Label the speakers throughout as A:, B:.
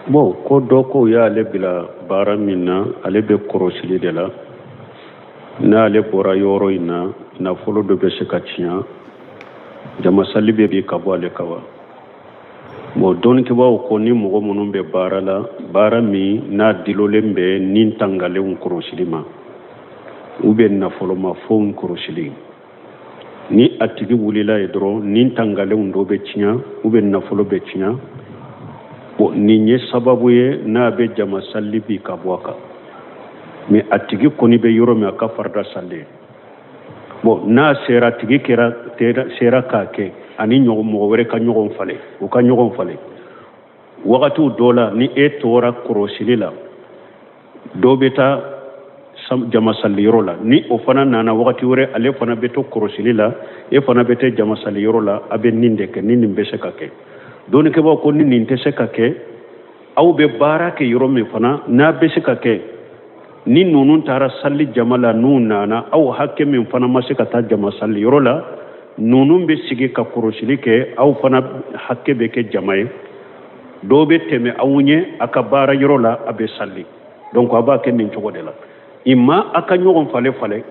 A: Bon, ko dɔ ko y'ale bila baara min na, ale bɛ kɔrɔsili de la. N'ale bɔra yɔrɔ in na, nafolo dɔ bɛ se ka tiɲɛ, jamasali bɛ bin ka bɔ ale kan wa? Bon, dɔnnikɛbaaw ko ni mɔgɔ minnu bɛ baara la, baara min n'a dilolen bɛ ni tangalenw kɔrɔsili ma ou bien nafolomafɛnw kɔrɔsili, ni a tigi wulila ye dɔrɔn ni tangalenw dɔ bɛ tiɲɛ ou bien nafolo bɛ tiɲɛ. Bon, nin ye sababu ye n'a bɛ jama sali bin ka bɔ a kan, mais a tigi kɔni bɛ yɔrɔ min, a ka farida sali. Bon, n'a sera tigi kɛra sera k'a kɛ ani mɔgɔ wɛrɛ ka ɲɔgɔn falen, u ka ɲɔgɔn falen wagatiw dɔ la. Ni e tora kɔrɔsili la, dɔ bɛ taa jama saliyɔrɔ la. Ni o fana nana wagati wɛrɛ, ale fana bɛ to kɔrɔsili la, e fana bɛ taa jama saliyɔrɔ la. A bɛ nin de kɛ ni nin bɛ se ka kɛ. Dɔnnikɛbaaw ko ni nin tɛ se ka kɛ, aw bɛ baara kɛ yɔrɔ min fana, n'a bɛ se ka kɛ, ni ninnu taara sali jama la, n'u nana, aw hakɛ min fana ma se ka taa jama sali yɔrɔ la, ninnu bɛ sigi ka kɔrɔsili kɛ, aw fana hakɛ bɛ kɛ jama ye. Dɔw bɛ tɛmɛ aw ɲɛ a ka baara yɔrɔ la, a bɛ sali. Donc a b'a kɛ nin cogo de la. I ma a ka ɲɔgɔn falen falen,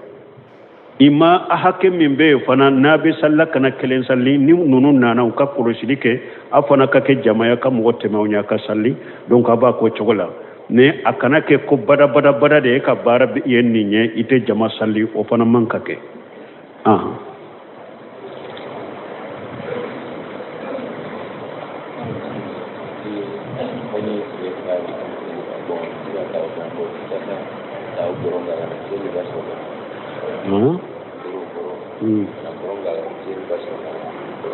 A: i ma a hakɛ min bɛ yen fana n'a bɛ salila kana kelen sali, ni ninnu nana u ka kɔlɔsili kɛ, a fana ka kɛ jama ye, ka mɔgɔ tɛmɛ aw ɲɛ a ka sali. Donc a b'a k'o cogo la, mais a kana kɛ ko badabadabada de e ka baara ye nin ye, i tɛ jama sali, o fana man ka kɛ.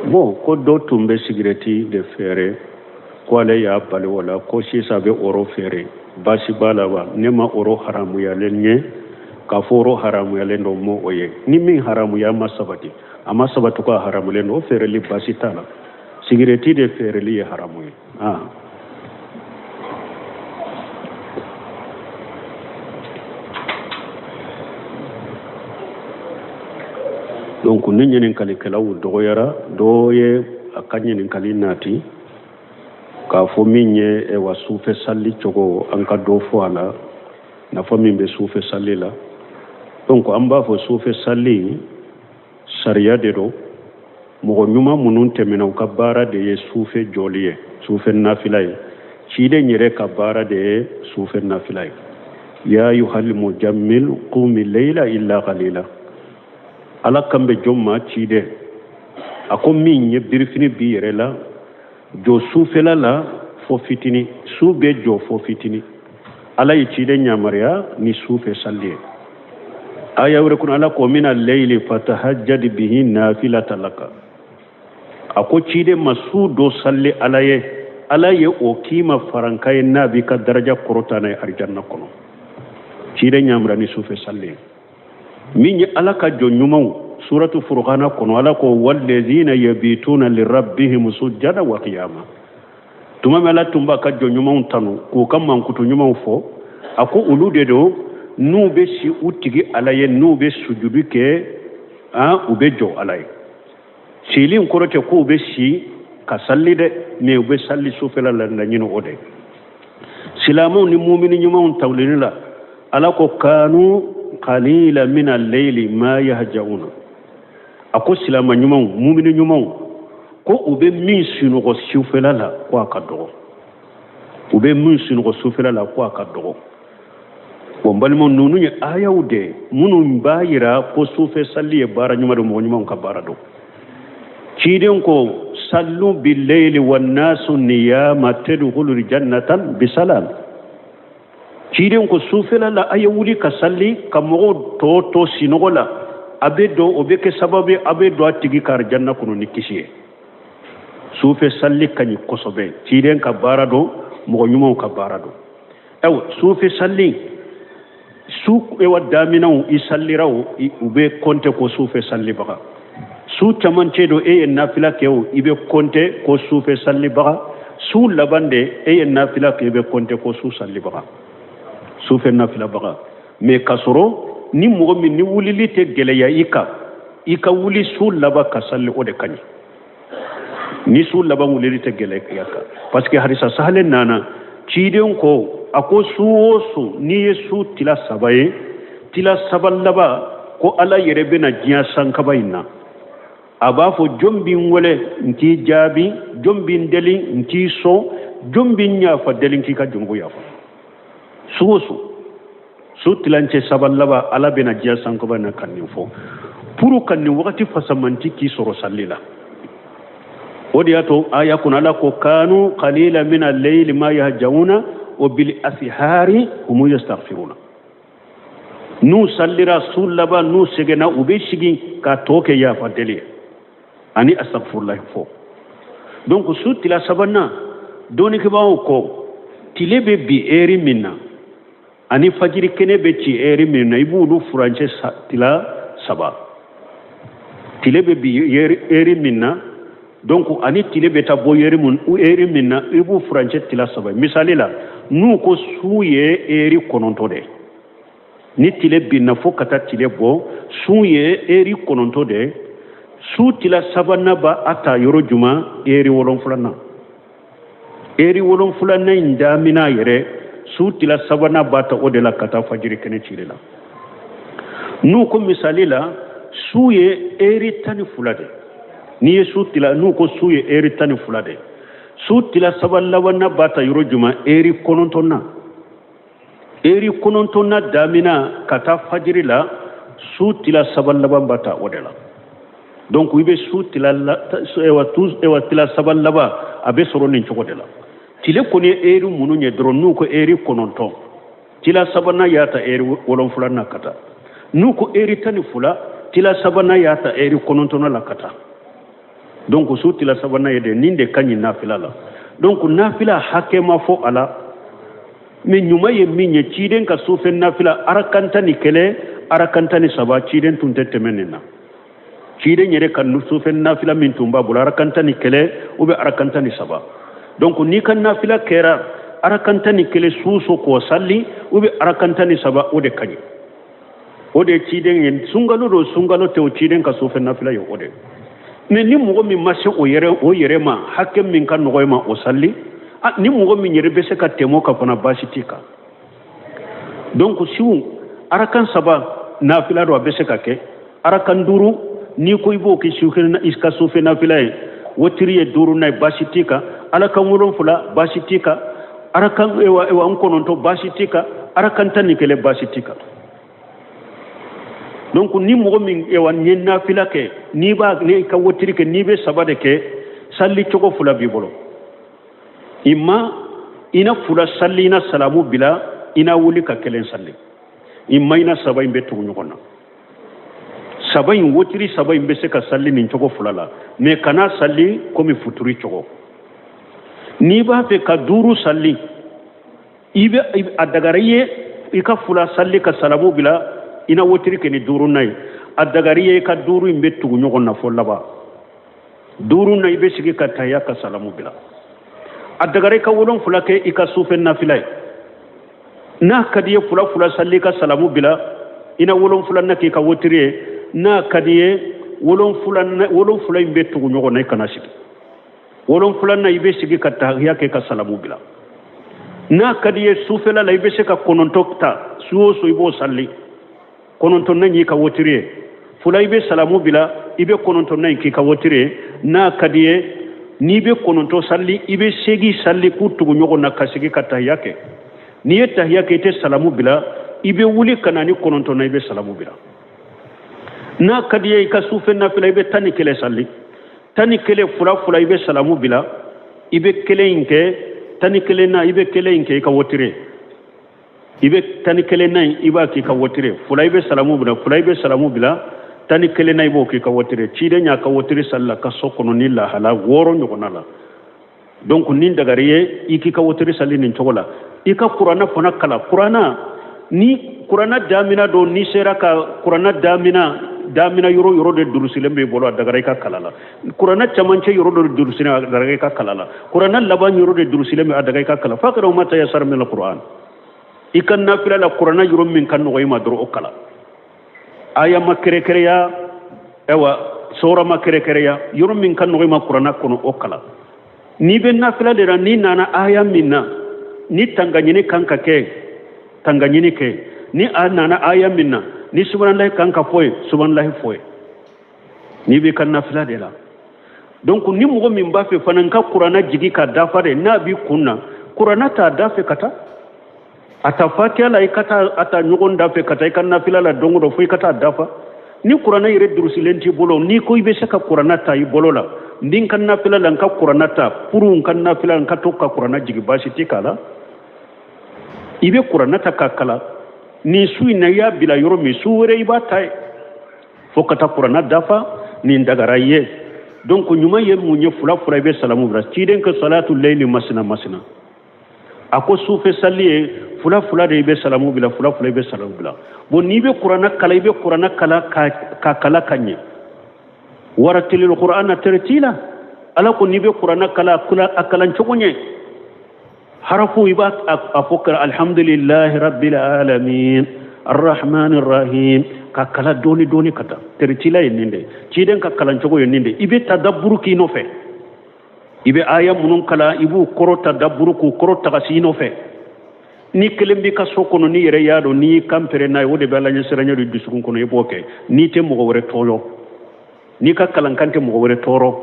A: Bon, ko dɔ tun bɛ sigirɛti de feere, ko ale y'a bali o la, ko sisan a bɛ oro feere, baasi b'a la wa? Ne ma oro haramuyalen ye. K'a fɔ oro haramuyalen don, m'o o ye. Ni min haramuya ma sabati, a ma sabati ko a haramulen don, o feereli baasi t'a la. Sigirɛti de feereli ye haramu ye. Donc ni ɲininkalikɛlaw dɔgɔyara, dɔ ye a ka ɲininkali nati k'a fɔ min ye wa sufɛ sali cogo, an ka dɔ fɔ a la, nafa min bɛ sufɛ sali la. Donc an b'a fɔ sufɛ sali sariya de don. Mɔgɔ ɲuman minnu tɛmɛna, u ka baara de ye sufɛ jɔli ye, sufɛ nafila ye. Ciden yɛrɛ ka baara de ye sufɛ nafila ye. Ya ayuhal mujammil qumi layla illa qalila. Ala kan bɛ jɔn ma? Ciden. A ko min ye birifini b'i yɛrɛ la, jɔ sufɛla la fo fitini, su bɛ jɔ fo fitini. Ala ye ciden yamaruya ni sufɛ sali ye. Aya wɛrɛ kɔnɔ, Ala ko mina leyili fatahajjad bihi nafilata laka. A ko ciden ma, su dɔ sali Ala ye, Ala ye o k'i ma faranka ye n'a b'i ka daraja kɔrɔta n'a ye arijanna kɔnɔ. Ciden yamaruya ni sufɛ sali ye. Min ye Ala ka jɔn ɲumanw, suratu furukana kɔnɔ, Ala ko walladhina yabituna lirabbihim sujjada wa qiyama. Tuma min Ala tun b'a ka jɔn ɲumanw tanu k'u ka mankutu ɲumanw fɔ, a ko olu de don n'u bɛ si u tigi Ala ye, n'u bɛ sujudu kɛ, u bɛ jɔ Ala ye. Sili in kɔrɔ tɛ k'u bɛ si ka sali dɛ, mais u bɛ sali sufɛla la, laɲini o de. Silamɛw ni mumini ɲumanw tawulili la, Ala ko kanu qalila min al-layli ma yahjauna. A ko silama ɲumanw, mumini ɲumanw, ko u bɛ min sunɔgɔ sufɛla la, ko a ka dɔgɔ. U bɛ min sunɔgɔ sufɛla la, ko a ka dɔgɔ. Bon, balimaw, ninnu ye ayaw de minnu b'a yira ko sufɛ sali ye baara ɲuman don, mɔgɔ ɲumanw ka baara don. Ciden ko sallu billayli wannasu niyama tadkhulul jannata bisalam. Ciden ko sufɛla la a ye wuli ka sali ka mɔgɔw tɔ to sinɔgɔ la, a bɛ don, o bɛ kɛ sababu ye a bɛ don a tigi ka arijanna kɔnɔ ni kisi ye. Sufɛ sali ka ɲi kosɛbɛ, ciden ka baara don, mɔgɔ ɲumanw ka baara don. Ayiwa, sufɛ sali su ewa daminɛw i salira o, u bɛ kɔnte ko sufɛ salibaga. Su camancɛ don, e ye nafila kɛ o, i bɛ kɔnte ko sufɛ salibaga. Su laban de, e ye nafila kɛ, i bɛ kɔnte ko su salibaga, sufɛ nafilabaga. Mais k'a sɔrɔ ni mɔgɔ min ni wulili tɛ gɛlɛya i kan, i ka wuli su laban ka sali, o de ka ɲi. Ni su laban wulili tɛ gɛlɛya kan, parce que hadisa sahalen nana, Ciden ko, a ko su o su n'i ye su tila saba ye, tila saba laban ko Ala yɛrɛ bɛna diɲɛ sankaba in na, a b'a fɔ jɔn bɛ n wele n k'i jaabi, jɔn bɛ n deli n k'i sɔn, jɔn bɛ n yafa deli n k'i ka junubu yafa. Su o su, su tilancɛ saba laban, Ala bɛna diɲɛ sankaba in na ka nin fɔ pour ka nin wagati fasamanti k'i sɔrɔ sali la. O de y'a to aya kɔnɔ Ala ko kanu qalila min al-layli ma yahjauna wa bil asihari hum yastaghfiruna. N'u salira su laban, n'u sɛgɛnna, u bɛ sigi ka tɔ kɛ yafa deli ye ani astaghfirullah fɔ. Donc su tila sabanan, dɔnnikɛbaaw ko tile bɛ bin ɛri min na ani fajiri kɛnɛ bɛ ci ɛri min na, i b'olu furancɛ tila saba. Tile bɛ bin ɛri min na, donc ani tile bɛ taa bɔ ɛri min na, i b'u furancɛ tila saba. Misali la, n'u ko su ye ɛri 9 de, ni tile binna fo ka taa tile bɔ, su ye ɛri 9 de, su tila sabanan b'a a ta yɔrɔ jumɛn? Ɛri wolonfilanan. Ɛri wolonfilanan in damina yɛrɛ, su tila sabanan b'a ta o de la ka taa fajiri kɛnɛ cili la. N'u ko misali la, su ye ɛri 12 de, n'i ye su tila, n'u ko su ye ɛri 12 de, su tila saba labanna b'a ta yɔrɔ jumɛn? Ɛri kɔnɔntɔnnan. Ɛri kɔnɔntɔnnan damina ka taa fajiri la, su tila saba laban b'a ta o de la. Donc i bɛ su tila la, ewa, tu, ewa, tila saba laban a bɛ sɔrɔ nin cogo de la. Tile kɔni ye ɛri minnu ye dɔrɔn, n'u ko ɛri 9, tila sabanan y'a ta ɛri wolonfilanan ka taa. N'u ko ɛri 12, tila sabanan y'a ta ɛri kɔnɔntɔnnan la ka taa. Donc su tila sabanan ye de nin de ka ɲi nafila la. Donc nafila hakɛ ma fɔ a la, mais ɲuman ye min ye, ciden ka sufɛ nafila arakan 11, arakan 13, ciden tun tɛ tɛmɛ nin na. Ciden yɛrɛ ka sufɛ nafila min tun b'a bolo, arakan 11 ou bien arakan 13. Donc n'i ka nafila kɛra arakan 11 su so k'o sali ou bien arakan 13, o de ka ɲi. O de ye ciden ye, sunkalo don, sunkalo tɛ, o ciden ka sufɛ nafila ye o de. Mais ni mɔgɔ min ma se o yɛrɛ ma, hakɛ min ka nɔgɔ i ma, o sali. Ni mɔgɔ min yɛrɛ bɛ se ka tɛmɛ o kan fana, baasi t'i kan. Donc su arakan 3 nafila don, a bɛ se ka kɛ arakan 5. N'i ko i b'o kɛ su kelen i ka sufɛ nafila ye, wotiri ye 5 na ye, baasi t'i kan. Arakan 7, baasi t'i kan. Arakan ewa, n 9, baasi t'i kan. Arakan 11, baasi t'i kan. Donc ni mɔgɔ min ewa ye nafila kɛ, n'i b'a n'i ka wotiri kɛ, n'i bɛ 3 de kɛ, sali cogo 2 b'i bolo. I ma i na 2 sali, i na salamu bila, i na wuli ka 1 sali. I ma i na 3 in bɛ tugu ɲɔgɔn na. 3 in, wotiri 3 in bɛ se ka sali nin cogo 2 la, mais kana sali komi futuri cogo. N'i b'a fɛ ka 5 sali, i bɛ a dagara i ye i ka 2 sali ka salamu bila, i na wotiri kɛ ni 5 na ye. A dagara i ye i ka 5 in bɛ tugu ɲɔgɔn na fo laban. 5 na i bɛ sigi ka taya ka salamu bila. A dagara i ka 7 kɛ i ka sufɛ nafila ye. N'a ka di i ye 2 2 sali ka salamu bila, i na 7 na k'i ka wotiri ye. N'a ka di i ye 7 in bɛ tugu ɲɔgɔn na, i kana sigi. 7 na i bɛ sigi ka tahiya kɛ ka salamu bila. N'a ka di i ye sufɛla la, i bɛ se ka 9 ta, su o su i b'o sali. 9 na y'i ka wotiri ye. 2 i bɛ salamu bila, i bɛ 9 na k'i ka wotiri ye. N'a ka di i ye n'i bɛ 9 sali, i bɛ 8 sali k'u tugu ɲɔgɔn na ka sigi ka tahiya kɛ. N'i ye tahiya kɛ, i tɛ salamu bila, i bɛ wuli ka na ni 9 na, i bɛ salamu bila. N'a ka di i ye i ka sufɛ nafila, i bɛ 11 sali. 11 2 2 i bɛ salamu bila, i bɛ 1 in kɛ 11 na, i bɛ 1 in kɛ i ka wotiri ye. I bɛ 11 na in, i b'a k'i ka wotiri ye. 2 i bɛ salamu bila, 2 i bɛ salamu bila, 11 na i b'o k'i ka wotiri ye. Ciden y'a ka wotiri sali la ka so kɔnɔ ni lahala 6 ɲɔgɔnna la. Donc ni dagari ye i k'i ka wotiri sali nin cogo la. I ka kuranna fana kalan. Kuranna ni kuranna damina don, n'i sera ka kuranna damina yɔrɔ yɔrɔ de durusilen b'i bolo, a dagara i ka kala la. Kuranna camancɛ yɔrɔ dɔ de durusilen, a dagara i ka kala la. Kuranna laban yɔrɔ de durusilen bɛ, a dagara i ka kala. Faqra'u ma tayassara min al-Qur'an. I ka nafila la kuranna yɔrɔ min ka nɔgɔ i ma dɔrɔn, o kalan. Aya ma kɛrɛkɛrɛya, ayiwa sɔra ma kɛrɛkɛrɛya, yɔrɔ min ka nɔgɔ i ma kuranna kɔnɔ, o kalan. N'i bɛ nafila de la, n'i nana aya min na, Ni tangaɲini kan ka kɛ, tangaɲini kɛ. Ni a nana aya min na, ni subahanallahi kan ka fɔ ye, subahanallahi fɔ ye, n'i b'i ka nafila de la. Donc ni mɔgɔ min b'a fɛ fana n ka kuranna jigi ka dafa de, n'a b'i kun na, kuranna t'a da fɛ ka taa a ta fatiya la, i ka taa a ta ɲɔgɔn da fɛ ka taa i ka nafila la don o don fo i ka taa dafa. Ni kuranna yɛrɛ durusilen t'i bolo, n'i ko i bɛ se ka kuranna ta i bolo la, n bɛ n ka nafila la, n ka kuranna ta pour n ka nafila, n ka to ka kuranna jigi, baasi tɛ k'a la. I bɛ kuranna ta k'a kalan nin su in na, i y'a bila yɔrɔ min, su wɛrɛ i b'a ta yen fo ka taa kuranna dafa. Nin dagara i ye. Donc ɲuman ye mun ye? Fula fula i bɛ salamu bila. Ciden ka salatu leyili masina masina, a ko sufɛ sali ye fula fula de, i bɛ salamu bila, fula fula i bɛ salamu bila. Bon, n'i bɛ kuranna kalan, i bɛ kuranna kalan ka kalan ka ɲɛ. Waratilil qur'ana tartila, Ala ko n'i bɛ kuranna kalan, a kalan cogo ɲɛ. Harafu i b'a a fɔ kara alhamdulillahi rabbil alamin arrahman arrahim, ka kala dɔɔni dɔɔni ka taa. Tartila ye nin de, ciden ka kalan cogo ye nin de. I bɛ tadabburu k'i nɔfɛ, i bɛ aya minnu kalan, i b'u kɔrɔ tadabburu, k'u kɔrɔ tagasi i nɔfɛ. Ni kelen b'i ka so kɔnɔ, n'i yɛrɛ y'a dɔn n'i y'i kan pɛrɛn n'a ye, o de bɛ Ala ɲɛsiranya don dusukun kɔnɔ, i b'o kɛ. N'i tɛ mɔgɔ wɛrɛ tɔɔrɔ, n'i ka kalankan tɛ mɔgɔ wɛrɛ tɔɔrɔ,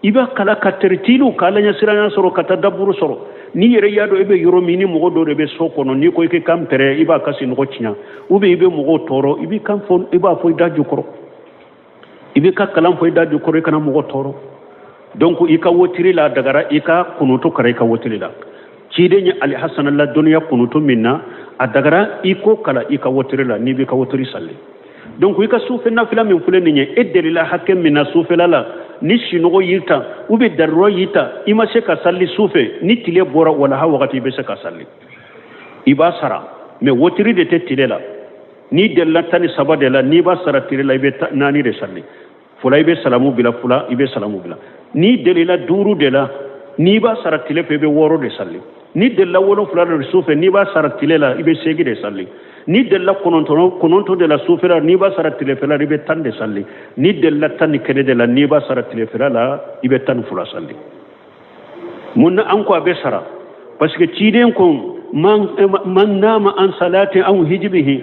A: i b'a kalan ka tartilu, ka Ala ɲɛsiranya sɔrɔ, ka tadabburu sɔrɔ. N'i yɛrɛ y'a dɔn e bɛ yɔrɔ min, ni mɔgɔ dɔ de bɛ so kɔnɔ, n'i ko i k'i kan pɛrɛn, i b'a ka sinɔgɔ tiɲɛ, ou bien i bɛ mɔgɔw tɔɔrɔ, i b'i kan fɔ, i b'a fɔ i da jukɔrɔ, i b'i ka kalan fɔ i da jukɔrɔ, i kana mɔgɔ tɔɔrɔ. Donc i ka wotiri la, dagara i ka kunutu kara i ka wotiri la. Ciden ye Alihasana ladɔnniya kunutu min na, a dagara i k'o kalan i ka wotiri la n'i b'i ka wotiri sali. Donc i ka sufɛ nafila min filɛ nin ye, e delila hakɛ min na sufɛla la, ni sinɔgɔ y'i ta ou bien darura y'i ta, i ma se ka sali sufɛ, ni tile bɔra walaha wagati, i bɛ se ka sali, i b'a sara. Mais wotiri de tɛ tile la. N'i delila 13 de la, n'i b'a sara tile la, i bɛ naani de sali, fula i bɛ salamu bila, fula i bɛ salamu bila. N'i delila duuru de la, n'i b'a sara tile fɛ, i bɛ wɔɔrɔ de sali. N'i delila wolonfila de su fɛ, n'i b'a sara tile la, i bɛ seegin de sali. N'i delila 9 de la sufɛla la, n'i b'a sara tilefɛla la, i bɛ 10 de sali. N'i delila 11 de la, n'i b'a sara tilefɛla la, i bɛ 12 sali. Mun na an ko a bɛ sara? Parce que ciden ko man nama an salati aw hijibihi,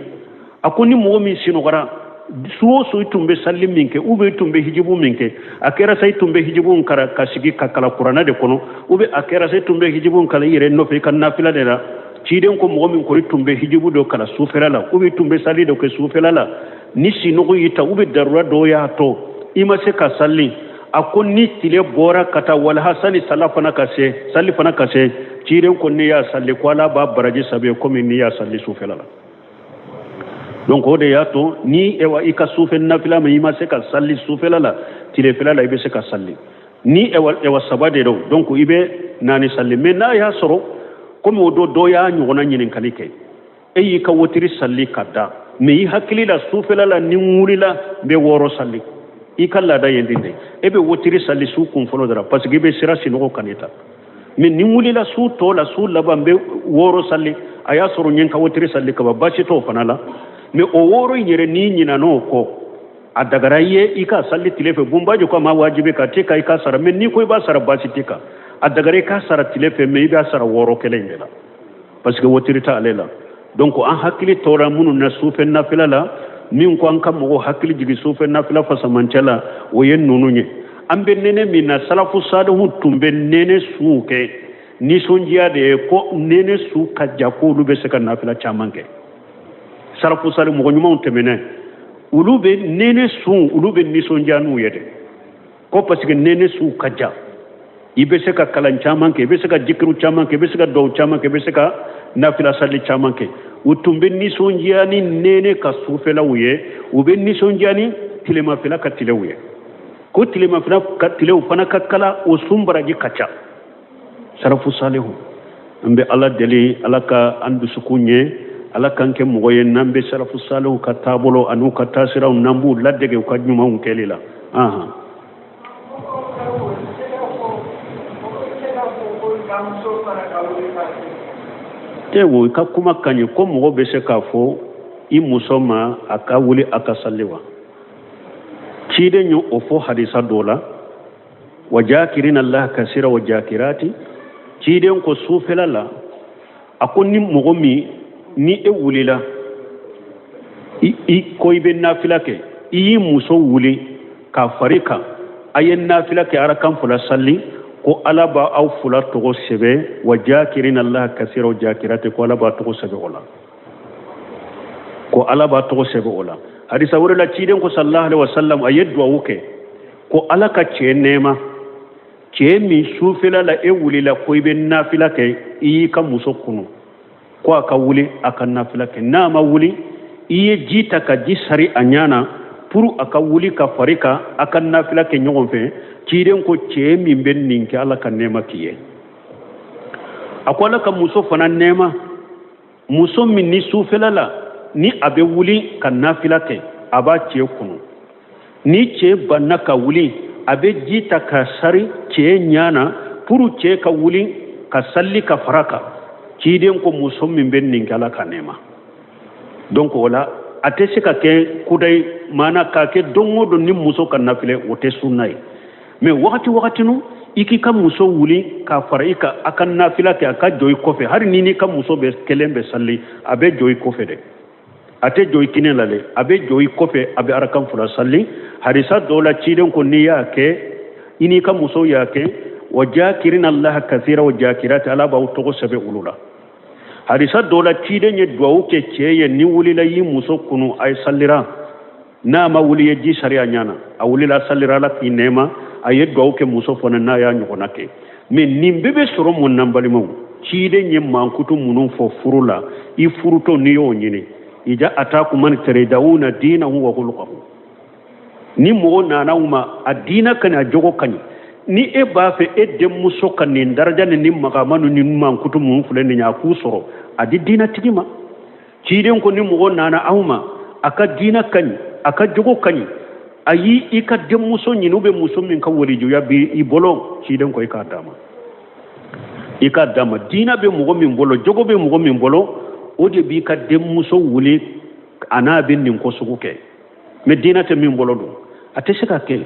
A: a ko ni mɔgɔ min sinɔgɔra, su o su i tun bɛ sali min kɛ, ou bien i tun bɛ hijibu min kɛ, a kɛra sa i tun bɛ hijibu kara ka sigi ka kalan kuranɛ de kɔnɔ, ou bien a kɛra sa i tun bɛ hijibu kalan i yɛrɛ nɔfɛ i ka nafila de la, ciden ko mɔgɔ min kɔni tun bɛ hijibu dɔ kalan sufɛla la, ou bien i tun bɛ sali dɔ kɛ sufɛla la, ni sinɔgɔ y'i ta, ou bien darura dɔ y'a to i ma se ka sali, a ko ni tile bɔra ka taa walaha sani sali fana ka se, sali fana ka se, ciden ko n'i y'a sali, ko Ala b'a baraji sabi komi n'i y'a sali sufɛla la. Donc o de y'a to ni ewa i ka sufɛ nafila min i ma se ka sali sufɛla la, tilefɛla la i bɛ se ka sali. Ni ewa saba de don, donc i bɛ naani sali. Mais n'a y'a sɔrɔ komi o don dɔ y'a ɲɔgɔnna ɲininkali kɛ, e y'i ka wotiri sali ka da, mais i hakili la sufɛla la, ni n wulila n bɛ wɔɔrɔ sali, i ka laada ye nin de, e bɛ wotiri sali su kun fɔlɔ dɔrɔn parce que i bɛ siran sinɔgɔ kan'i ta. Mais ni n wulila su tɔ la, su laban, n bɛ wɔɔrɔ sali, a y'a sɔrɔ n ye n ka wotiri sali kaban, baasi t'o fana la. Mais o wɔɔrɔ in yɛrɛ, n'i ɲinan'o kɔ, a dagara i ye i ka sali tile fɛ. Bunbajo ko a ma wajibi ka te ka i ka sara, mais n'i ko i b'a sara, baasi t'i kan. A dagara i ka sara tile fɛ, mais i b'a sara wɔɔrɔ kelen in de la parce que wotiri t'ale la. Donc an hakili tora minnu na sufɛ nafila la, min ko an ka mɔgɔw hakili jigin sufɛ nafila fasamancɛ la, o ye ninnu ye. An bɛ nɛnɛ min na, salafu salihu tun bɛ nɛnɛ suw kɛ nisɔndiya de ye, ko nɛnɛ su ka ja, k'olu bɛ se ka nafila caman kɛ. Salafu salihu, mɔgɔ ɲumanw tɛmɛnɛ, olu bɛ nɛnɛ sun, olu bɛ nisɔndiya n'u ye de, ko parce que nɛnɛ su ka ja, i bɛ se ka kalan caman kɛ, i bɛ se ka jikiru caman kɛ, i bɛ se ka duwawu caman kɛ, i bɛ se ka nafila sali caman kɛ. U tun bɛ nisɔndiya ni nɛnɛ ka sufɛlaw ye, u bɛ nisɔndiya ni tilemafɛla ka tilew ye, ko tilemafɛla ka tilew fana ka kala, o sun baraji ka ca. Salafu salihu, an bɛ Ala deli, Ala ka an dusukun ɲɛ, Ala k'an kɛ mɔgɔ ye n'an bɛ salafu salihu ka taabolo an'u ka taasiraw, n'an b'u ladege u ka ɲumanw kɛli la. Ahan. Te wo, i ka kuma ka ɲi. Ko mɔgɔ bɛ se k'a fɔ i muso ma a ka wuli a ka sali wa? Ciden ye o fɔ hadisa dɔ la, wa jakirina Allah kasira wa jakirati. Ciden ko sufɛla la, A ko ni mɔgɔ min ni e wulila i ko i bɛ nafila kɛ, i y'i muso wuli k'a far'i kan, a ye nafila kɛ arakan fila sali, ko Ala b'a aw fila tɔgɔ sɛbɛn wa jakirina Allah kasira wa jakirati, ko Ala b'a tɔgɔ sɛbɛn o la, ko Ala b'a tɔgɔ sɛbɛn o la. Hadisa wɛrɛ la, ciden ko sallallahu alaihi wasallam, a ye duwawu kɛ ko Ala ka cɛ nɛɛma, cɛ min sufɛla la e wulila ko i bɛ nafila kɛ, i y'i ka muso kunu ko a ka wuli a ka nafila kɛ, n'a ma wuli i ye ji ta ka ji sari a ɲɛ na pour a ka wuli ka far'i kan a ka nafila kɛ ɲɔgɔn fɛ. Ciden ko cɛ min bɛ nin kɛ, Ala ka nɛɛma k'i ye. A ko Ala ka muso fana nɛɛma, muso min ni sufɛla la ni a bɛ wuli ka nafila kɛ, a b'a cɛ kunu, ni cɛ banna ka wuli a bɛ ji ta ka sari cɛ ɲɛ na pour cɛ ka wuli ka sali ka fara kan. Ciden ko muso min bɛ nin kɛ, Ala ka nɛɛma. Donc o la a tɛ se ka kɛ kudayi, maana k'a kɛ don o don ni muso ka nafilɛ, o tɛ sunna ye. Mais wagati wagati nu i k'i ka muso wuli k'a fara i kan a ka nafila kɛ, a ka jɔ i kɔfɛ. Hali ni n'i ka muso bɛ kelen bɛ sali, a bɛ jɔ i kɔfɛ dɛ, a tɛ jɔ i kinin la dɛ, a bɛ jɔ i kɔfɛ, a bɛ arakan fila sali. Hadisa dɔw la ciden ko n'i y'a kɛ, i n'i ka muso y'a kɛ, wa jakirina Allah kasira wa jakirati, Ala b'aw tɔgɔ sɛbɛn olu la. Hadisa dɔw la ciden ye duwawu kɛ cɛ ye, ni wulila y'i muso kunu a ye salira, n'a ma wuli ye ji sari a ɲɛ na, a wulila salira, Ala k'i nɛɛma. A ye duwawu kɛ muso fana n'a y'a ɲɔgɔnna kɛ. Mais nin bɛɛ bɛ sɔrɔ mun na, n balimaw? Ciden ye mankutu minnu fɔ furu la, i furutɔ n'i y'o ɲini, ija atakum man taridawuna dinahu wa khuluquhu, ni mɔgɔ nana aw ma a diina ka ɲi, a jogo ka ɲi, ni e b'a fɛ e denmuso ka nin daraja ni nin magama ni nin mankutu minnu filɛ nin ye, a k'u sɔrɔ, a di diinatigi ma. Ciden ko ni mɔgɔ nana aw ma a ka diina ka ɲi, a ka jogo ka ɲi, a y'i i ka denmuso ɲini, ou bien muso min ka walijuya b'i i bolo, ciden ko i k'a d'a ma, i k'a d'a ma. Diina bɛ mɔgɔ min bolo, jogo bɛ mɔgɔ min bolo, o de b'i ka denmuso wuli a n'a bɛ nin ko sugu kɛ. Mais diina tɛ min bolo dun, a tɛ se ka kɛ.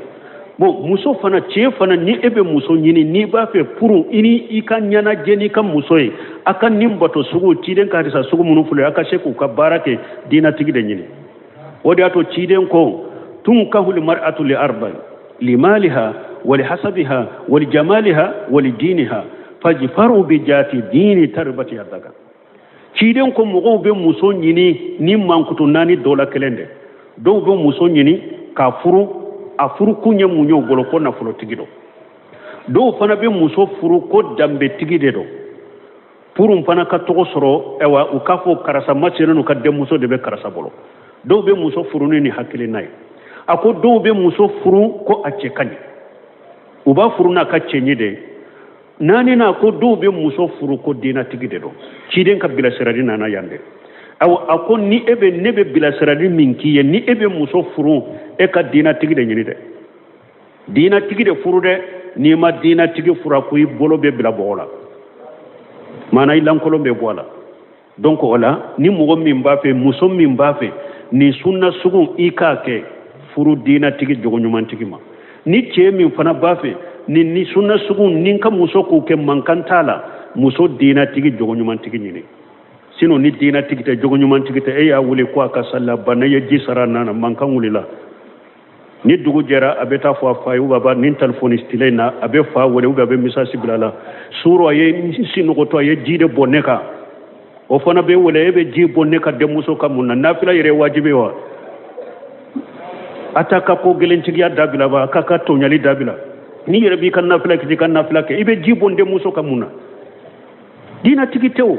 A: Bon, muso fana, cɛ fana, ni e bɛ muso ɲini, n'i b'a fɛ pour i ni i ka ɲɛnajɛ n'i ka muso ye, a ka nin bato sugu, ciden ka hadisa sugu minnu filɛ, a ka se k'u ka baara kɛ, diinatigi de ɲini. O de y'a to ciden ko tunkahu limar'atu li arba'i limaliha wa lihasabiha wa lijamaliha wa lidiniha fajfaru bi jati dini tarbati yadaka. Ciden ko mɔgɔw bɛ muso ɲini ni mankutu naani dɔ la kelen de. Dɔw bɛ muso ɲini k'a furu, a furukun ye mun ye u bolo? Ko nafolotigi don. Dɔw fana bɛ muso furu ko danbetigi de don, pour n fana ka tɔgɔ sɔrɔ, ayiwa u k'a fɔ karisa masina n'u ka denmuso de bɛ karisa bolo. Dɔw bɛ muso furu ni nin hakilina ye. A ko dɔw bɛ muso furu ko a cɛ ka ɲi, u b'a furu n'a ka cɛɲi de ye. Naaninan, ko dɔw bɛ muso furu ko diinatigi de don. Ciden ka bilasirali nana yan dɛ. Ayiwa, a ko ni e bɛ, ne bɛ bilasirali min k'i ye, ni e bɛ muso furu, e ka diinatigi de ɲini dɛ, diinatigi de furu dɛ. N'i ma diinatigi furu, a ko i bolo bɛ bila bɔgɔ la, maana i lankolon bɛ bɔ a la. Donc o la ni mɔgɔ min b'a fɛ, muso min b'a fɛ nin sunna sugu i k'a kɛ, furu diinatigi jogo ɲumantigi ma. Ni cɛ min fana b'a fɛ nin ni sunna sugu ni n ka muso k'o kɛ, mankan t'a la, muso diinatigi jogo ɲumantigi ɲini. Sinon ni diinatigi tɛ, jogo ɲumantigi tɛ, e y'a wuli ko a ka sali, a banna, i ye ji sara a nana, mankan wulila. Ni dugu jɛra, a bɛ taa fɔ a fa ye, baba nin telefɔni style in na, a bɛ fa wele ou bien a bɛ message bila a la suro, a ye sinɔgɔtɔ, a ye ji de bɔn ne kan. O fana bɛ wele, e bɛ ji bɔn ne ka denmuso kan mun na? Nafila yɛrɛ ye wajibi wa? A t'a ka ko gɛlɛntigiya dabila ba, a k'a ka tɔɲali dabila. N'i yɛrɛ b'i ka nafila kɛ, i ka nafila kɛ, i bɛ ji bɔn denmuso kan mun na? Diinatigi tɛ o.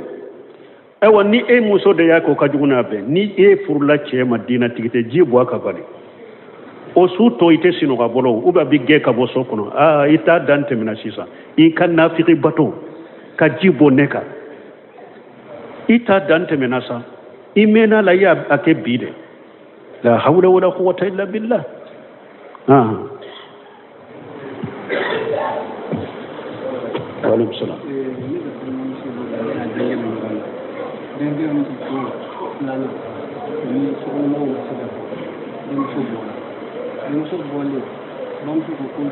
A: Ayiwa, ni e muso de y'a kɛ, o ka jugu n'a bɛɛ. Ni e furula cɛ ma, diinatigi tɛ, ji bɔ a ka bali, o su tɔ i tɛ sinɔgɔ a bolo, ou bien a bɛ gɛn ka bɔ so kɔnɔ. Aa, i t'a dan tɛmɛna sisan, i ka nafigi bato ka ji bɔn ne kan, i t'a dan tɛmɛna sa, i mɛnna la, i y'a kɛ bi dɛ. La hawla wala quwwata illa billah. Wa alaikum salam.
B: Denmuso bɔlen, bamuso ko ko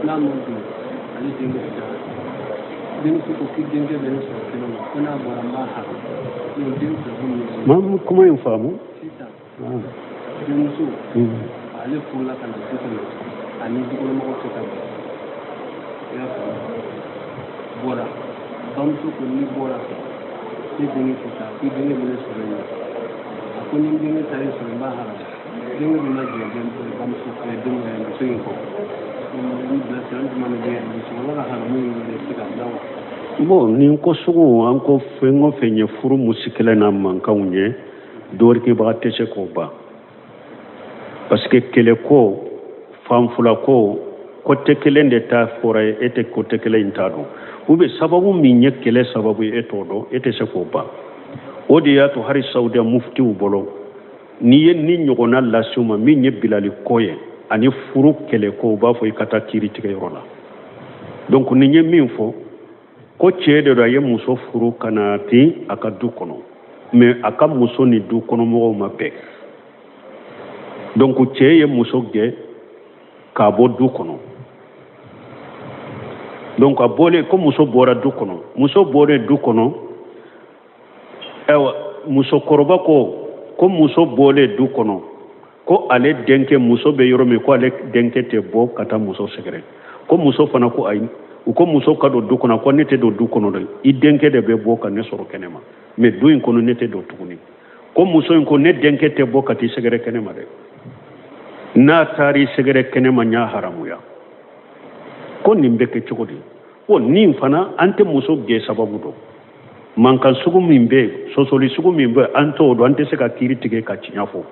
B: n'a ma don, ale den bɛ taa. Denmuso ko k'i denkɛ bɛ ne sɔrɔ kɛnɛ ma, ko n'a bɔra n b'a haramu. N'o den fila b'u ni ɲɔgɔn cɛ.
A: Ma kuma in faamu.
B: Sisan denmuso ale furula ka na du kɔnɔ, ani dukɔnɔmɔgɔw tɛ ka bɛn, i y'a faamu. Bɔra, bamuso ko n'i bɔra ne denkɛ tɛ taa, k'i denkɛ bɛ ne sɔrɔ yen. A ko ni n denkɛ taara i sɔrɔ, n b'a haramu. Denkɛ bɛ ma jɛ bamuso denkɛ muso in kɔ. N bilasirali jumɛn de bɛ musokɔrɔba ka haramu in bɛ se ka da wa?
A: Bon, nin ko sugu, an ko fɛn o fɛn ye furu musikɛlɛ n'a mankanw ye, dɔɔnikɛbaga tɛ se k'o ban, parce que kɛlɛ ko fanfula ko côté kelen de ta fɔra ye, e tɛ côté kelen in t'a dɔn, ou bien sababu min ye kɛlɛ sababu ye, e t'o dɔn, e tɛ se k'o ban. O de y'a to hali saudiya muftiw bolo, n'i ye ni ɲɔgɔnna lase u ma min ye bilali ko ye ani furu kɛlɛ ko, u b'a fɔ i ka taa kiiri tigɛ yɔrɔ la. Donc nin ye min fɔ ko cɛ de don, a ye muso furu ka na ten a ka du kɔnɔ, mais a ka muso ni du kɔnɔmɔgɔw ma bɛn. Donc cɛ ye muso gɛn k'a bɔ du kɔnɔ. Donc a bɔlen ko muso bɔra du kɔnɔ, muso bɔlen du kɔnɔ, ayiwa, musokɔrɔba ko muso bɔlen du kɔnɔ, ko ale denkɛ, muso bɛ yɔrɔ min, ko ale denkɛ tɛ bɔ ka taa muso sɛgɛrɛ. Ko muso fana ko ayi, u ko muso ka don du kɔnɔ, ko ne tɛ don du kɔnɔ dɛ, i denkɛ de bɛ bɔ ka ne sɔrɔ kɛnɛma, mais du in kɔnɔ ne tɛ don tuguni. Ko muso in ko ne denkɛ tɛ bɔ ka t'i sɛgɛrɛ kɛnɛma dɛ, n'a taar'i sɛgɛrɛ kɛnɛma n y'a haramuya. Ko nin bɛ kɛ cogo di? Ko nin fana an tɛ muso gɛn sababu dɔn, mankan sugu min bɛ yen, sɔsɔli sugu min bɛ yen, an t'o dɔn, an tɛ se ka kiiri tigɛ ka tiɲɛ fɔ.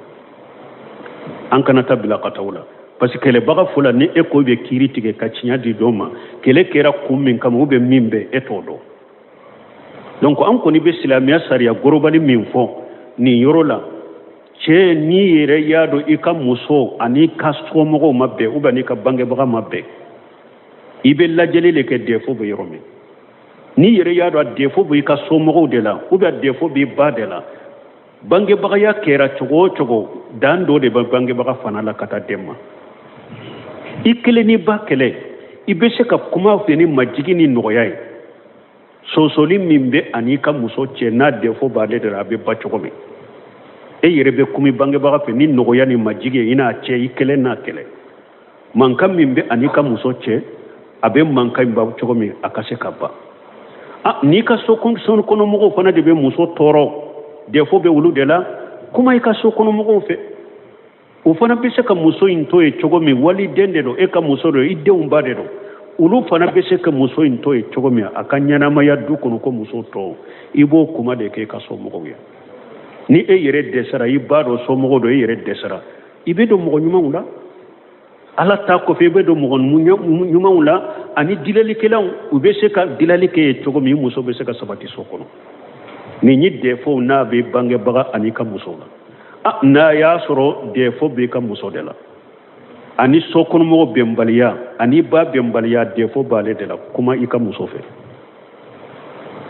A: An kana taa bila ka taa o la, parce que kɛlɛbaga fɔlɔ, ni e ko i bɛ kiiri tigɛ ka tiɲɛ di dɔ ma, kɛlɛ kɛra kun min kama ou bien min bɛ, e t'o dɔn. Donc an kɔni bɛ silamɛya sariya gorobali min fɔ nin yɔrɔ la, cɛ n'i yɛrɛ y'a dɔn i ka muso ani ka somɔgɔw ma bɛn ou bien n'i ka bangebaga ma bɛn, i bɛ lajɛli de kɛ défaut bɛ yɔrɔ min. N'i yɛrɛ y'a dɔn a défaut bɛ i ka somɔgɔw de la ou bien défaut b'i ba de la, bangebagaya kɛra cogo o cogo, dan dɔ de bɛ bangebaga fana la ka taa den ma. I kelen n'i ba kɛlɛ, i bɛ se ka kuma fɛ ni majigin ni nɔgɔya ye. Sɔsɔli min bɛ ani ka muso cɛ, n'a défaut b'ale de la, a bɛ ba cogo min, e yɛrɛ bɛ kuma bangebaga fɛ ni nɔgɔya ni majigin ye, i n'a cɛ, i kelen n'a kɛlɛ. Mankan min bɛ ani ka muso cɛ, a bɛ mankan in ban cogo min, a ka se ka ban. N'i ka so kɔnɔmɔgɔw fana de bɛ muso tɔɔrɔ, défaut bɛ olu de la, kuma i ka so kɔnɔmɔgɔw fɛ, o fana bɛ se ka muso in to yen cogo min. Waliden de don, e ka muso don, i denw ba de don, olu fana bɛ se ka muso in to yen cogo min, a ka ɲɛnamaya du kɔnɔ ko muso tɔ, i b'o kuma de kɛ i ka somɔgɔw ye. Ni e yɛrɛ dɛsɛra, i ba dɔn somɔgɔw don, e yɛrɛ dɛsɛra, i bɛ don mɔgɔ ɲumanw la. Ala ta kɔfɛ, i bɛ don mɔgɔ ɲumanw la ani dilalikɛlaw, u bɛ se ka dilali kɛ ye cogo min, i muso bɛ se ka sabati so kɔnɔ. Nin ye défaut n'a bɛ bangebaga ani ka muso la. N'a y'a sɔrɔ défaut b'i ka muso de la ani so kɔnɔmɔgɔ bɛnbaliya ani ba bɛnbaliya, défaut b'ale de la, kuma i ka muso fɛ.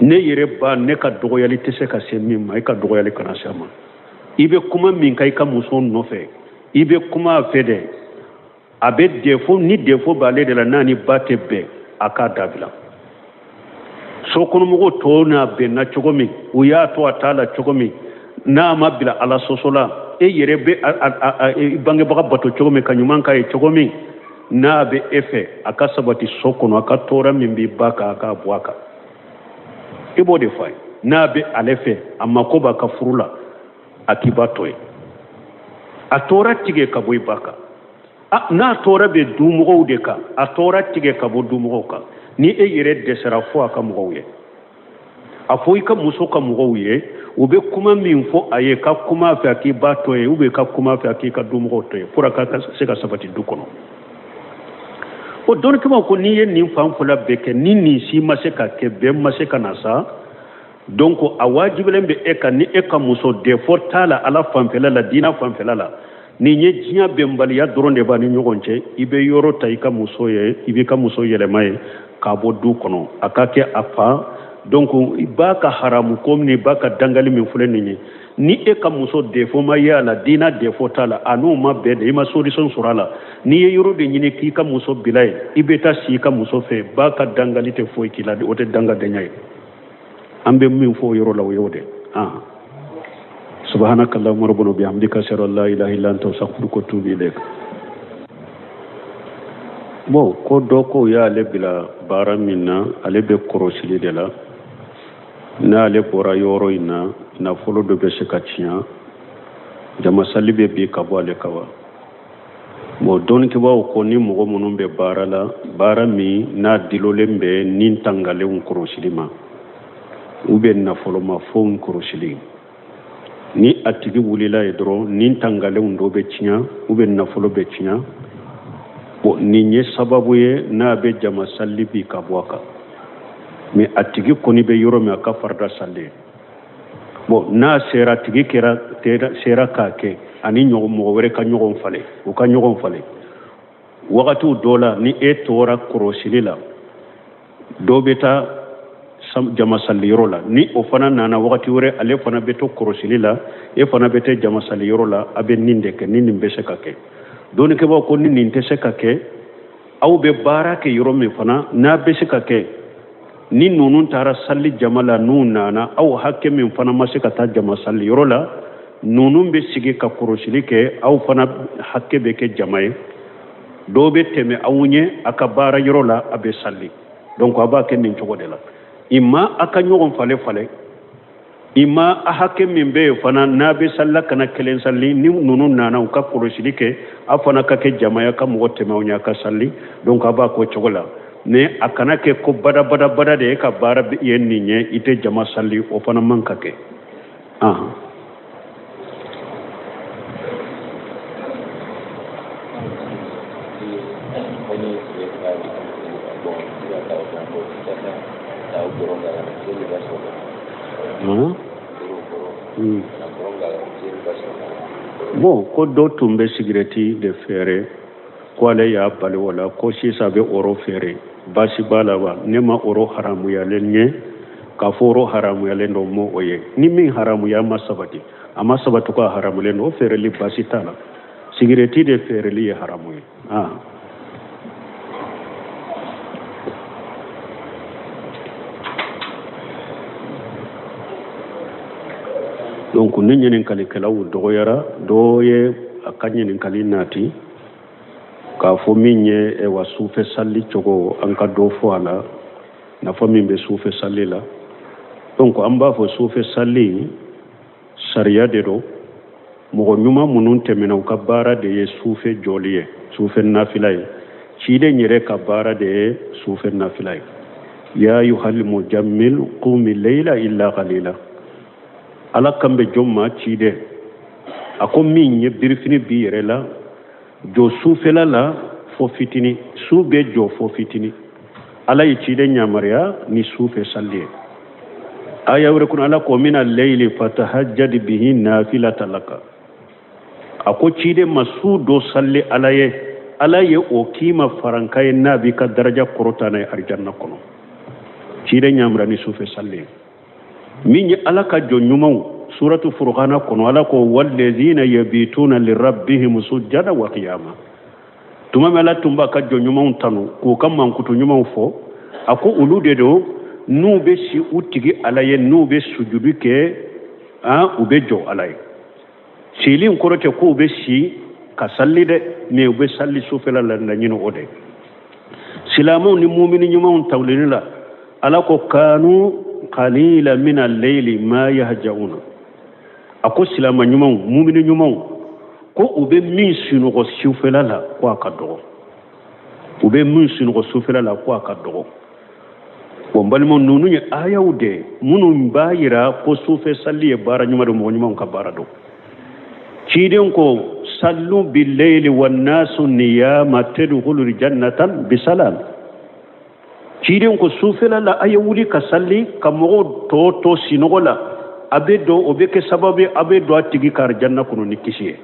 A: Ne yɛrɛ ba, ne ka dɔgɔyali tɛ se ka se min ma, i ka dɔgɔyali kana se a ma. I bɛ kuma min kan i ka muso nɔfɛ, i bɛ kuma a fɛ dɛ, a bɛ défaut, ni défaut b'ale de la, n'a ni ba tɛ bɛn, a k'a dabila. So kɔnɔmɔgɔw tɔw n'a bɛnna cogo min, u y'a to a t'a la cogo min, n'a ma bila ala sɔsɔ la, e yɛrɛ bɛ bangebaga bato cogo min, ka ɲuman k'a ye cogo min, n'a bɛ e fɛ a ka sabati so kɔnɔ, a ka tɔɔrɔ min b'i ba kan, a k'a bɔ a kan, i b'o de fɔ a ye. N'a bɛ ale fɛ, a mako b'a ka furu la, a k'i ba to yen, a tɔɔrɔ tigɛ ka bɔ i ba kan. N'a tɔɔrɔ bɛ dumɔgɔw de kan, a tɔɔrɔ tigɛ ka bɔ dumɔgɔw kan. Ni e yɛrɛ dɛsɛra, fɔ a ka mɔgɔw ye, a fɔ i ka muso ka mɔgɔw ye, u bɛ kuma min fɔ a ye, ka kuma fɛ a k'i ba to yen, ou bien ka kuma fɛ a k'i ka dumɔgɔw to yen, pour a ka se ka sabati du kɔnɔ. O dɔnnikɛbaw ko n'i ye nin fan fila bɛɛ kɛ, ni nin si ma se ka kɛ, bɛɛ ma se ka na sa, donc a wajibilen bɛ e kan, ni e ka muso défaut t'a la ala fanfɛla la, diinɛ fanfɛla la, nin ye diɲɛ bɛnbaliya dɔrɔn de b'a ni ɲɔgɔn cɛ, i bɛ yɔrɔ ta i ka muso ye, i b'i ka muso yɛlɛma ye k'a bɔ du kɔnɔ, a ka kɛ a fa. Donc i b'a ka haramu ko ni ba ka dangali min filɛ nin ye, Ni e ka muso défaut ma ye a la, diina défaut t'a la, a n'o ma bɛn de, i ma solution sɔrɔ a la, n'i ye yɔrɔ de ɲini k'i ka muso bila yen, i bɛ taa si i ka muso fɛ, ba ka dangali tɛ foyi k'i la, o tɛ dangadenya ye. An bɛ min fɔ o yɔrɔ la, o y'o de. Subhanaka allahumma rabbana bihamdika, ashhadu an la ilaha illa anta, astaghfiruka wa atubu ilayk. Bon, ko dɔ ko y'ale bila baara min na, ale bɛ kɔrɔsili de la. N'ale bɔra yɔrɔ in na, nafolo dɔ bɛ se ka tiɲɛ, jamasali bɛ bin ka bɔ ale kan wa? Bon, dɔnnikɛbaaw ko ni mɔgɔ minnu bɛ baara la, baara min n'a dilolen bɛ ni tangalenw kɔrɔsili ma ou bien nafolomafɛnw kɔrɔsili, ni a tigi wulila ye dɔrɔn, ni tangalenw dɔ bɛ tiɲɛ ou bien nafolo bɛ tiɲɛ. Bon, nin ye sababu ye n'a bɛ jamasali bin ka bɔ a kan, mais a tigi kɔni bɛ yɔrɔ min, a ka farida sali ye. Bon, n'a sera tigi kɛra sera k'a kɛ ani ɲɔgɔn mɔgɔ wɛrɛ ka ɲɔgɔn falen, u ka ɲɔgɔn falen wagatiw dɔ la. Ni e tora kɔrɔsili la, dɔ bɛ taa jamasaliyɔrɔ la. Ni o fana nana wagati wɛrɛ, ale fana bɛ to kɔrɔsili la, e fana bɛ taa jamasaliyɔrɔ la. A bɛ nin de kɛ ni nin bɛ se ka kɛ. Dɔnnikɛbaaw ko ni nin tɛ se ka kɛ, aw bɛ baara kɛ yɔrɔ min fana, n'a bɛ se ka kɛ, ni ninnu taara sali jama la, n'u nana, aw hakɛ min fana ma se ka taa jama sali yɔrɔ la, ninnu bɛ sigi ka kɔrɔsili kɛ, aw fana hakɛ bɛ kɛ jama ye. Dɔw bɛ tɛmɛ aw ɲɛ a ka baara yɔrɔ la, a bɛ sali. Donc a b'a kɛ nin cogo de la. I ma a ka ɲɔgɔn falen falen, i ma a hakɛ min bɛ yen fana n'a bɛ salila ka na kelen sali, ni ninnu nana u ka kɔlɔsili kɛ, a fana ka kɛ jamaya ka mɔgɔ tɛmɛ aw ɲɛ a ka sali. Donc a b'a k'o cogo la, mais a kana kɛ ko badabadabada de e ka baara ye nin ye, i tɛ jama sali, o fana man ka kɛ. Bon, ko dɔ tun bɛ sigirɛti de feere, ko ale y'a bali o la, ko sisan a bɛ oro feere, baasi b'a la wa? Ne ma oro haramuyalen ye k'a fɔ oro haramuyalen don, m'o o ye. Ni min haramuya ma sabati, a ma sabati ko a haramulen don, o feereli baasi t'a la. Sigirɛti de feereli ye haramu ye. Donc ni ɲininkalikɛlaw dɔgɔyara, dɔ ye a ka ɲininkali nati k'a fɔ min ye wa sufɛ sali cogo, an ka dɔ fɔ a la, nafa min bɛ sufɛ sali la. Donc an b'a fɔ sufɛ sali sariya de don. Mɔgɔ ɲuman minnu tɛmɛna, u ka baara de ye sufɛ jɔli ye, sufɛ nafila ye. Ciden yɛrɛ ka baara de ye sufɛ nafila ye. Ya ayuhal mujammil qumi layla illa qalila. Ala kan bɛ jɔn ma? Ciden. A ko min ye birifini b'i yɛrɛ la, jɔ sufɛla la fo fitini, su bɛ jɔ fo fitini. Ala ye ciden yamaruya ni sufɛ sali ye. Aya wɛrɛ kɔnɔ, Ala ko mina layli fatahajjad bihi nafilata laka. A ko ciden ma, su dɔ sali Ala ye, Ala ye o k'i ma faranka ye n'a b'i ka daraja kɔrɔta n'a ye arijanna kɔnɔ. Ciden yamaruya ni sufɛ sali ye. Min ye Ala ka jɔn ɲumanw, suratu Furukana kɔnɔ, Ala ko wallazina yabituna lirabbihim sujjada wa qiyama. Tuma min Ala tun b'a ka jɔn ɲumanw tanu k'u ka mankutu ɲumanw fɔ, a ko olu de don n'u bɛ si u tigi Ala ye, n'u bɛ sujudu kɛ, u bɛ jɔ Ala ye. Sili in kɔrɔ tɛ k'u bɛ si ka sali dɛ, mais u bɛ sali sufɛla la, laɲini o de. Silamɛw ni mumini ɲumanw tawulili la, Ala ko kanu qalila min al-layli ma yahjauna. A ko silama ɲumanw, mumini ɲumanw, ko u bɛ min sunɔgɔ sufɛla la, ko a ka dɔgɔ. U bɛ min sunɔgɔ sufɛla la, ko a ka dɔgɔ. Bon, balimaw, ninnu ye ayaw de minnu b'a yira ko sufɛ sali ye baara ɲuman don, mɔgɔ ɲumanw ka baara don. Ciden ko sallu billayli wannasu niyama tadkhulul jannata bisalam. Ciden ko sufɛla la a ye wuli ka sali ka mɔgɔw tɔ to sinɔgɔ la, a bɛ don, o bɛ kɛ sababu ye a bɛ don a tigi ka arijanna kɔnɔ ni kisi ye.